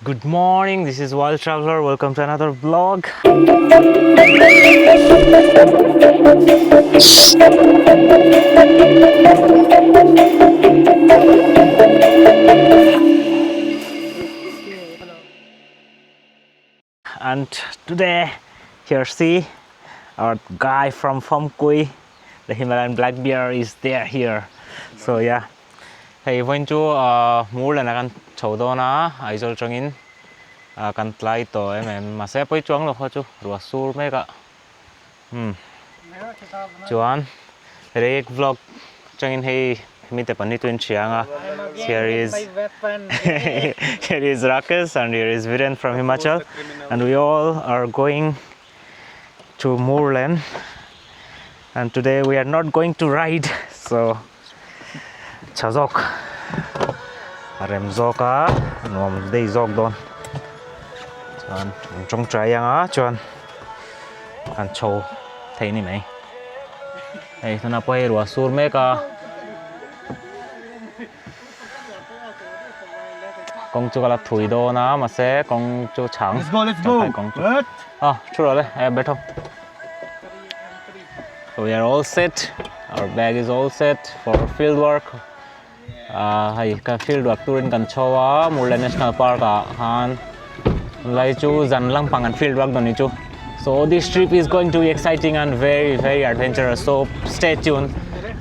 Good morning, this is Wild Traveler. Welcome to another vlog. And today, here see our guy from Famkui, the Himalayan black bear is there here. So yeah, hei vawiin chu Murlen a kan chho dawn a, Aizawl tangin kan tlai tawh em em mahse pawi chuang lo khaw chu ruah sur mek a umm chuan Reiek vlog tangin hei mite pahnih chu inhria ang a here is here is Rakesh and here is Viren from Himachal and we all are going to Murlen and today we are not going to ride so tha zawk a rem zawk a nuam dei zawk dawn chuan an tawngtai anga chuan an chho thei ni mai hei tunah pawh hei ruah sur mek a kawng chu ka la thui dawn a mahse kawng chu chhang kawng chu a thu rawh le eh betho So we are all set. Our bag is all set for field work. Uh, hei ka field work turin kan chho a Murlen National Park ah khan lai chu zan lang pang an field work don ni chu. So this trip is going to be exciting and very very adventurous. So stay tuned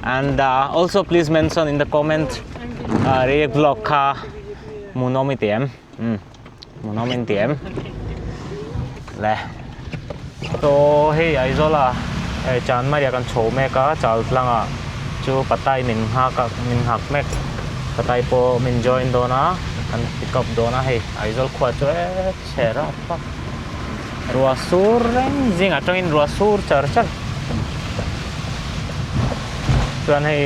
and uh, also please mention in the comment uh, Reiek vlog kha hmuhnawm i ti em. Um hmuhnawm in ti em le saw hei Aizawl a hei Chanmari ah kan chho mek a chal tlang ah chu patai min nghak a min nghak mek patai pawh min join dawn a kan pick up dawn a hei Aizawl khua chu e chhe rap a ruah sur reng zingah atangin ruah sur char char chuan hei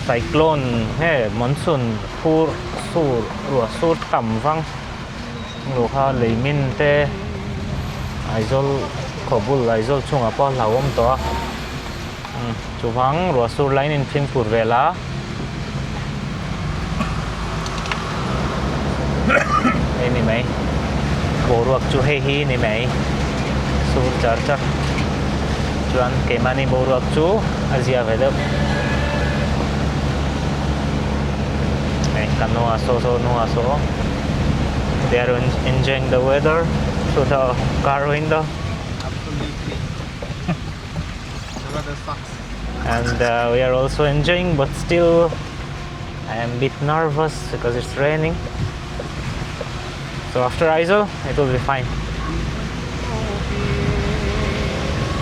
cyclone nge monsoon fur sur ruah sur tam vang lo kha lei min te Aizawl khawbul Aizawl chungah pawh a hlauhawm tawh a chuvang ruah sur laiin in fimkhur vel a hei ni mai boruak chu hei hi ni mai sur char char chuan keimahni boruak chu a zia ve deuh. Hei kan hnungah saw saw hnungah saw they are enjoying the weather through the car window Absolutely. The weather sucks. and uh, we are also enjoying but still I am a bit nervous because it's raining so after Aizawl it will be fine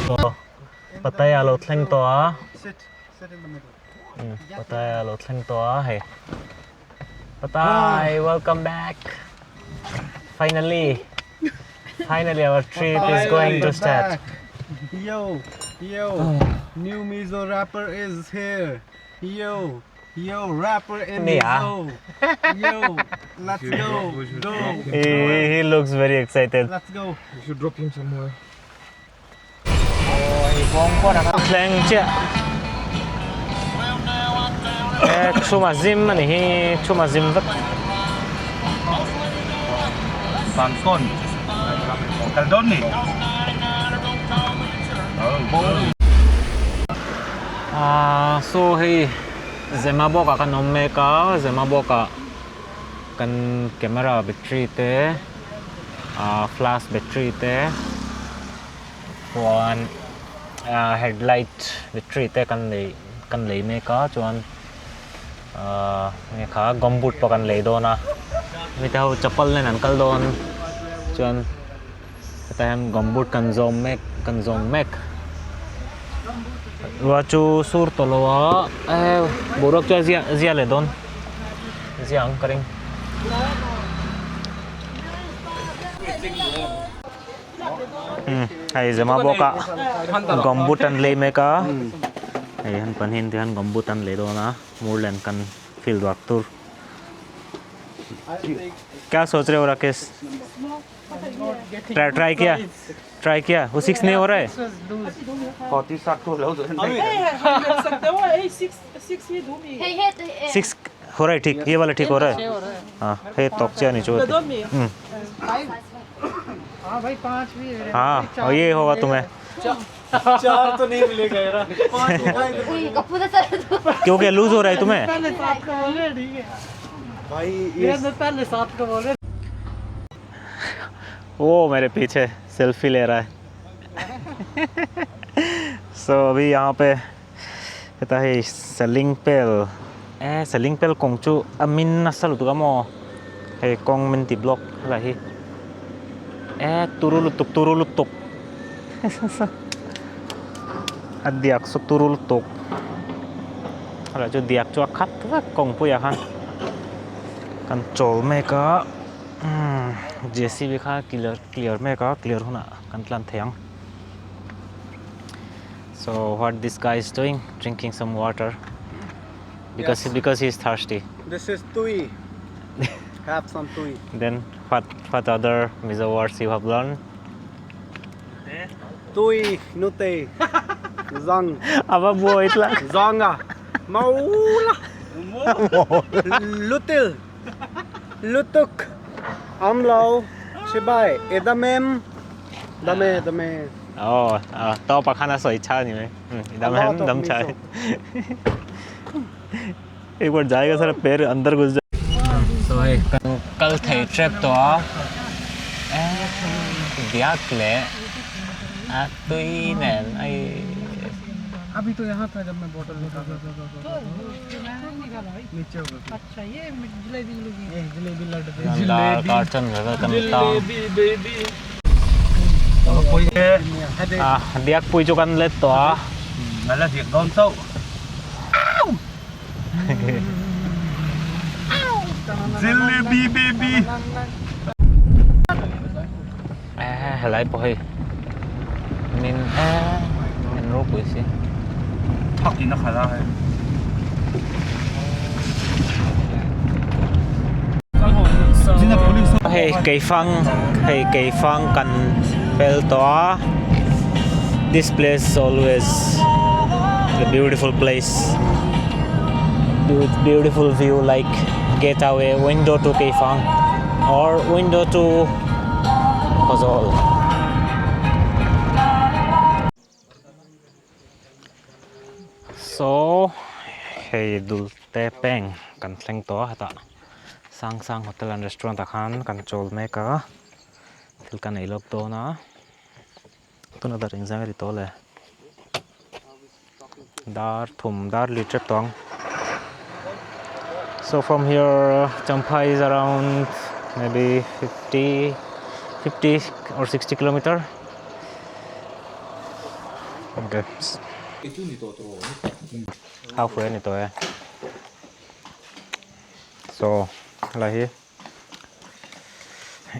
so Pattaya lo thleng tawh a Sit, sit in the middle. Pattaya lo thleng tawh a hei Patay welcome back finally finally our trip is going to start Yo, yo, new Mizo rapper is here. Yo, yo, rapper in Mizo. Yo, let's go, go. He, he looks very excited. Let's go. We should drop him somewhere. Thleng chiah e chhuma zim a ni hi chhuma zim vek Bangkon. Kaldoni. Ah saw hei Zemabawk ah kan awm mek a Zemabawk ah kan camera battery te ah flash battery te chuan ah headlight battery te kan lei kan lei mek a chuan ah enge kha gumboot pawh kan lei dawn a mite ho chapal nen an kal dawn chuan hetah hian gumboot kan zawm mek kan zawng mek ruah chu sur tawh lo a eh boruak chu a zia zia leh dawn zia ang ka ring. Hei Zemabawk ah gumboot an lei mek a hei han pahnih te hian gumboot an lei dawn a Murlen kan field work tur kya soch rahe ho Rakesh try try kiya try kiya wo six nahi ho raha hai six हो रहा है ठीक ये वाला ठीक हो रहा है। A hei tawk chiah ni chu a ti um haa ye hoga tumhe kyunki loose ho raha hai tumhe वो मेरे पीछे selfie ले रहा है so अभी यहाँ पे heta hei saling pel e saling pel kawng chu a min nasa lutuk a maw hei kawng min ti block helai hi e turu lutuk turu lutuk a diak chu turu lutuk helai chu diak chu a khat vek kawngpuiah khan kan chawl mek a umm J C B kha clear clear mek a clear hunah kan tlan thei ang. So what this guy is doing drinking some water because yes. because he is thirsty. This is tui. Have some tui. Then what what other Mizo words you have learned? Tui nute zang. Aba buo itla. Zanga. Maula. Lutil. Lutuk. Amlo. Chibai. Edamem. Dame dame. Oh, to pakhan a sawi tha ni mai. Dam hem dam tha. एक बार जाएगा सारा पैर अंदर घुस जाए so hei kan kal thei trep tawh a biak leh a tui nen ai Dar kar chan ve kan tang a biak pui chu kan let tawh a. Helai pawh hei min en ropui si. Hei keifang hei keifang kan fel tawh a this place is always a beautiful place with beautiful view like getaway window to keifang or window to Khawzawl. Saw hei dulte peng kan thleng tawh a hetah sang sang hotel and restaurant ah khan kan chawl mek a thil kan ei lawk dawn a tuna dar engzang a ri tawh le dar thum dar lui tep tawh ang so from here Champhai is around maybe 50 50 or 60 kilometer. Okay. Halfway a ni tawh e. So helai hi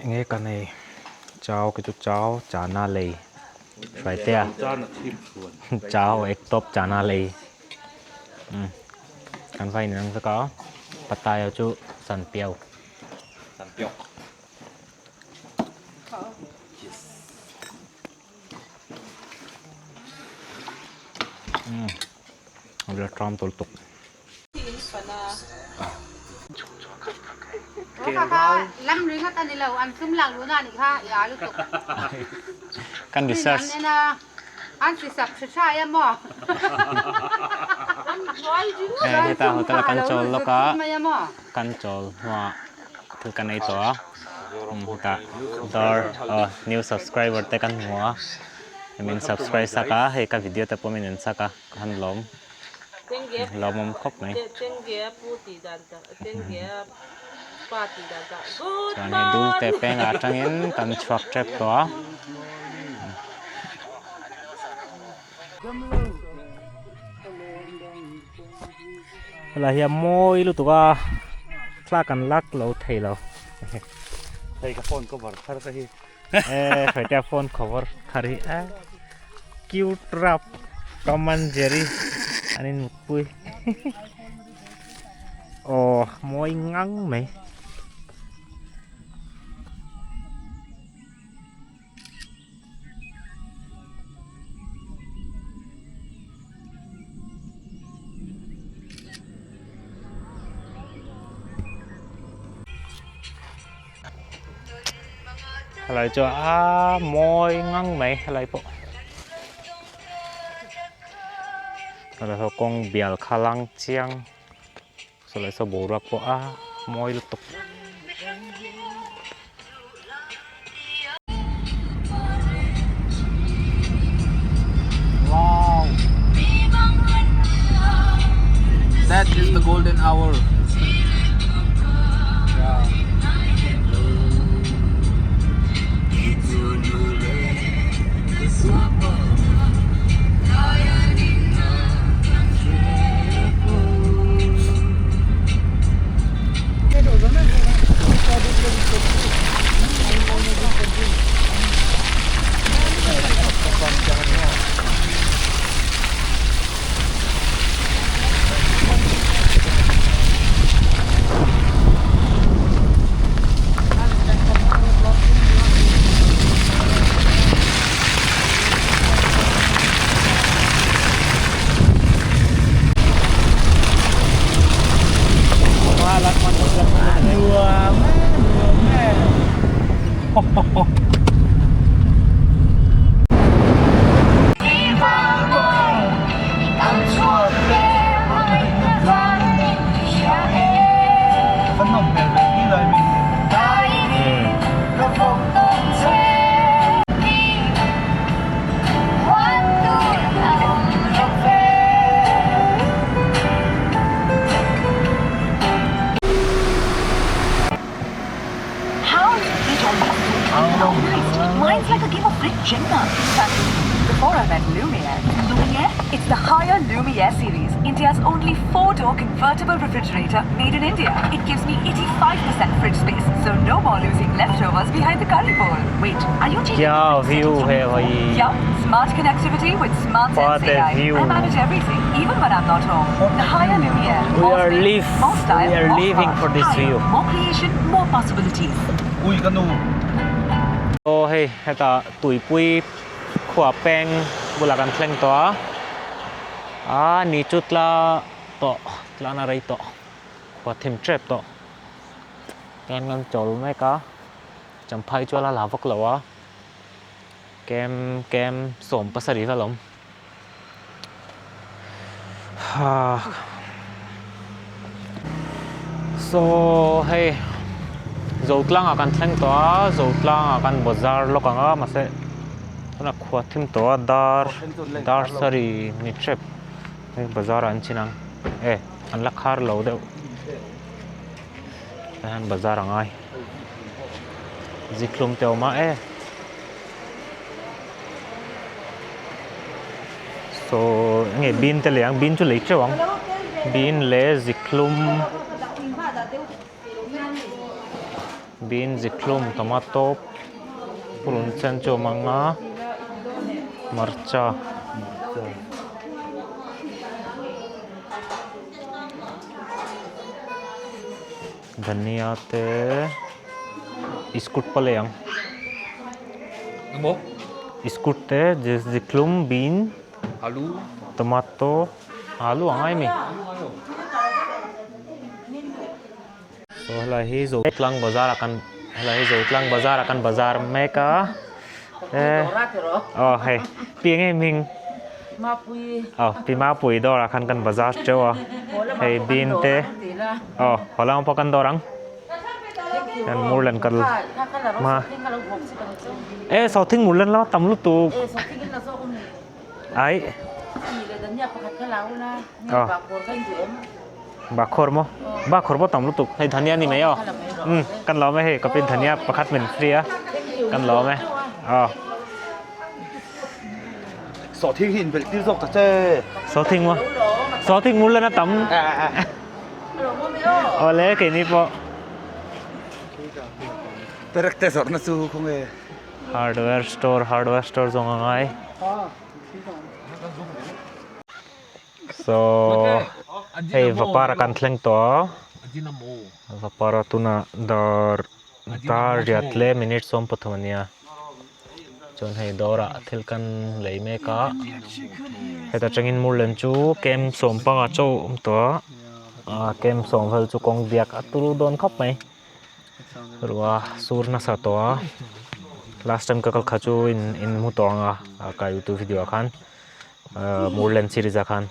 enge ka nei chau khi chu chau chana lei hruaitea chau ek tawp chana lei umm kan va inang vek a pataya chu sanpiau. Tram tul tuk. Kan research. Heta hotel a kan chawl lawk a, kan chawl hnuah thil kan ei tawh a, hetah dar new subscriber te kan hmu a, min subscribe sak a, hei ka video te pawh min en sak a, ka han lawm lawmawm khawp mai. Chuan hei dul te pengah atangin kan chhuak tep tawh a. Helai hi a mawi lutuk a thla kan lak lo thei lo. Hei ka phone cover thar te hi. E hruaitea phone cover thar hi a cute rap Tom and Jerry an in mutpui. Aw mawi ngang mai. Helai chu a mawi ngang mai helai pawh. Helai saw kawng bial kha lang chiang sawlai saw boruak pawh a mawi lutuk. Wow. That is the golden hour. Yeah. Nuam e, nuam e. Convertible refrigerator made in India. It gives me 85% fridge space, so no more losing leftovers behind the curry bowl. Wait, are you changing क्या view है भाई Yeah, smart connectivity with smart What Sense a AI. view. I manage everything, even when I'm not home. The Haier Lumiere. We More are space, live- More style, we are more living smart. for this Haier, view. More creation, more possibilities. Ui ka nu. Aw hei hetah tuipui khua peng bulah kan thleng tawh a, a ni chu tla tawh tlana rei tawh khua thim tep tawh ken kan chawl mek a champhai chu a la la vak lo a kem kem sawm pasarih vel a awm ha saw hei Zotlangah kan thleng tawh a Zotlangah kan bazar lawk ang a mahse tunah khua thim tawh a dar dar sarih ni tep. Hei bazar ah an chin ang e an la khar lo deuh tah hian bazar a ngai zikhlum te a awm a e saw enge bean te lei ang bean chu lei teuh ang bean leh zikhlum bean zikhlum tomato purun sen chu a awm ang a hmarcha. Dhania te iskut pawh lei ang iskut te zikhlum bean tomato alu ang ai mi. Saw helai hi Zotlang bazar ah kan helai hi Zotlang bazar ah kan bazar mek a e aw hei pi eng nge hming aw pi Mapui dawr ah khan kan bazar teuh a hei bean te aw haw lamah pawh kan dawr ang hian murlen kal hma e sawhthing murlen lama tam lutuk aih aw. Bakhawr maw? Bakhawr pawh tam lutuk. Hei dhania ni mai aw. Umm kan lawm e hei ka pi dhania pakhat min free a. Kan lawm e. Aw. Sawhthing hi inbelh tir zawk ta che. Sawhthing maw? Sawhthing mur lena tam. Awle keini pawh. Perek te zawrhna chu khawnge. Hardware store hardware store zawng a ngai. Saw hei vapara kan thleng tawh a vapara tunah dar dar riat leh minute 13 a nia chuan hei dawrah thil kan lei mek a heta tangin murlen chu kem 15 chaw a awm tawh a ah kem 10 vel chu kawng biak a turu dawn khawp mai ruah sur nasa tawh a. Last time ka kal kha chu in in hmu tawh ang a ka youtube video ah khan Murlen series ah khan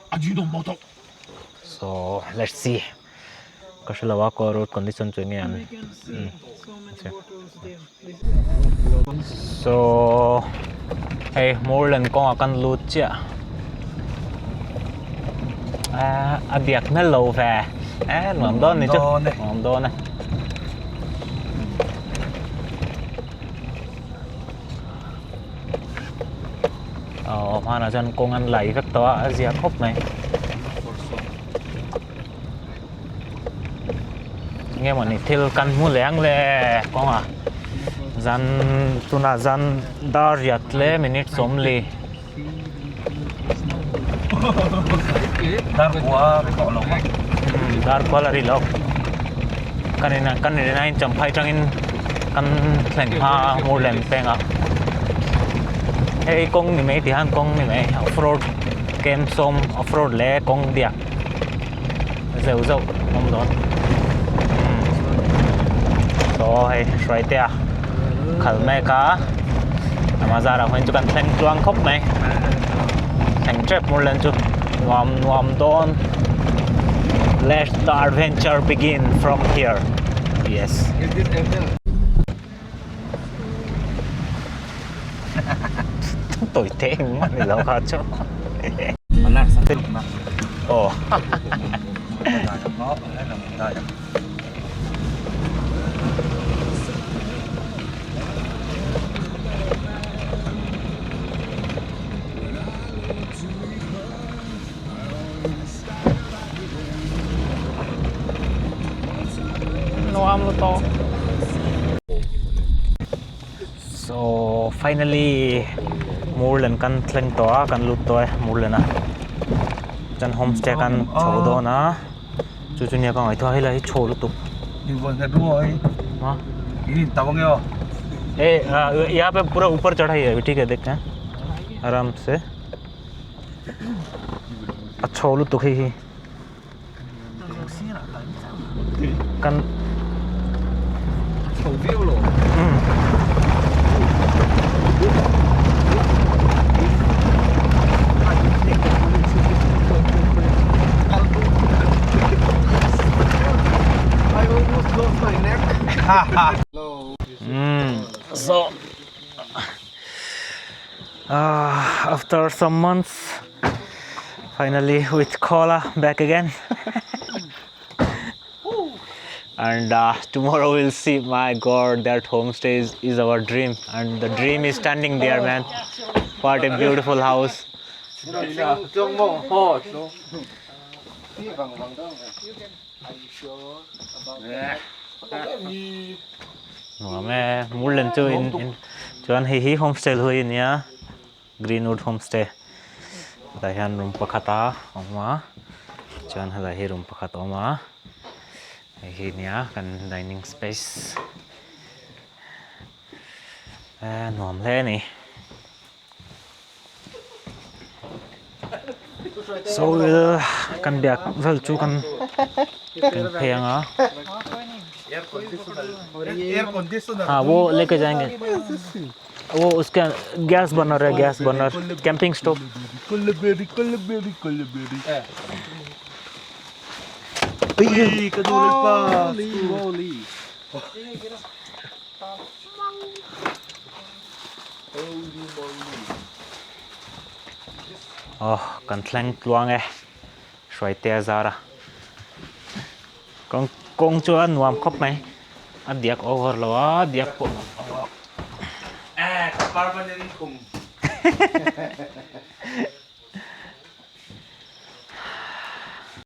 so let's see ka hre lo a kaw road condition chu enge an so hei Murlen kawngah kan lut chiah a biak hmel lo ve nuam dawn ni chu nuam dawn e. Aw hmanah chuan kawng an lai vek tawh a a zia khawp mai enge mawni thil kan hmu leh ang le kawngah zan tunah zan dar riat tle minute sawmli. Dar kual a ri lo kan in kan in a champhai tangin kan thleng hma a Murlen peng a hei kawng ni mai tihian kawng ni mai off road kem sawm off road leh kawng diak zeuh zeuh a awm dawn saw hei Hruaitea khal mek a ama zarah hian chu kan thleng tluang khawp mai thleng tep Murlen chu nuam nuam dawn let the adventure begin from here yes Tawite engmah ni lo kha chu. Aw. Nuam lutuk. So finally Murlen kan thleng tawh a kan lut tawh e Murlen a chuan homestay kan chho dawn a chu chu nia ka ngaihtuah helai hi chho lutuk ए यहाँ पे पूरा ऊपर चढ़ाई है अभी ठीक है देखते हैं आराम से a chho lutuk hei hi kan So after some months finally with Kola back again and uh, tomorrow we'll see my god that homestay is, is our dream and the dream is standing there man what a beautiful house Nuam e Murlen chu in in chuan hei hi homestay hlui a nia Greenwood homestay tah hian room pakhat a awm a chuan helai hi room pakhat a awm a hei hi nia kan dining space nuam hle a ni. So kan biak vel chu kan kan phei ang a हाँ वो लेके जाएंगे वो उसके gas burner है gas burner camping stove Aw kan thleng tluang e Hruaitea zara kawng kawng chu a nuam khawp mai a diak over lo a diak pawh